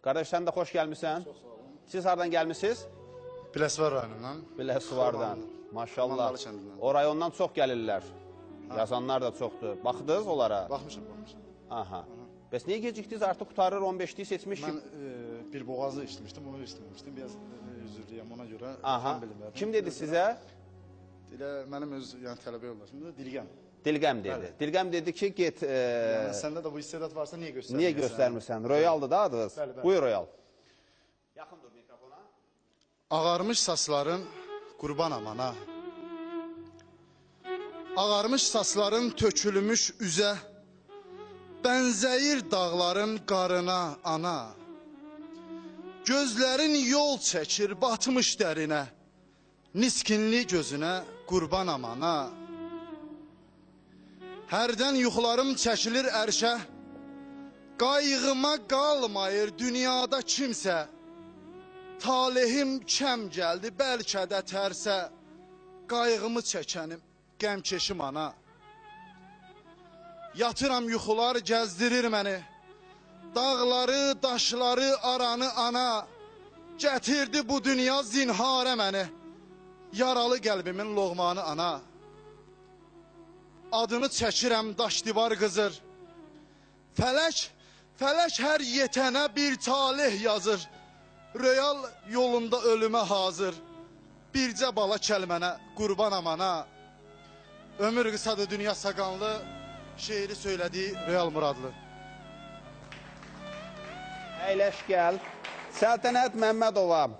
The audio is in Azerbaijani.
Qardaş, sən də xoş gəlmisən. Çox sağ olun. Siz hardan gəlmisiniz? Biləsuvar rayonundan. Biləsuvardan. Maşallah. Xırmandalı kəndindən. O rayondan çox gəlirlər. Yazanlar da çoxdur. Baxdınız onlara? Baxmışam, baxmışam. Aha. Bəs niyə gecikdiniz? Artıq qurtarır, 15-lik seçmişik. Mən bir boğazı içmişdim, onu içməmişdim. Biraz üzürlüyəm ona görə. Aha. Tam bilmirəm. Kim dedi sizə? Elə mənim öz yəni tələbə yoldaşım da Dilgəm. Dilqəm dedi. Dilqəm dedi ki, get Yəni səndə də bu istedad varsa niyə göstərmirsən? niyə göstərmirsən? Royaldır da adınız. Bəli, bəli. Buyur Royal. Yaxın dur mikrofona. Ağarmış saçların qurbanam ana. Ağarmış saçların tökülmüş üzə, bənzəyir dağların qarına ana. Gözlərin yol çəkir batmış dərinə, niskinli gözünə qurbanam ana. Hərdən yuxularım çəkilir ərşə, qayğıma qalmayır dünyada kimsə. Talehim kəm gəldi, bəlkə də tərsə. Qayğımı çəkənim, qəmkeşim ana. Yatıram yuxular gəzdirir məni. Dağları, daşları, aranı ana. Gətirdi bu dünya zinharə məni. Yaralı qəlbimin loğmanı ana. Adını çəkirəm, daş divar qızır. Fələk, fələk hər yetənə bir taleh yazır. Röyal yolunda ölümə hazır. Bircə bala kəlmənə qurbanam ana. Ömür qısadır, dünya saqanlı. Şeiri söylədiyi Röyal Muradlı. Əyləş gəl. Səltənət Məmmədova.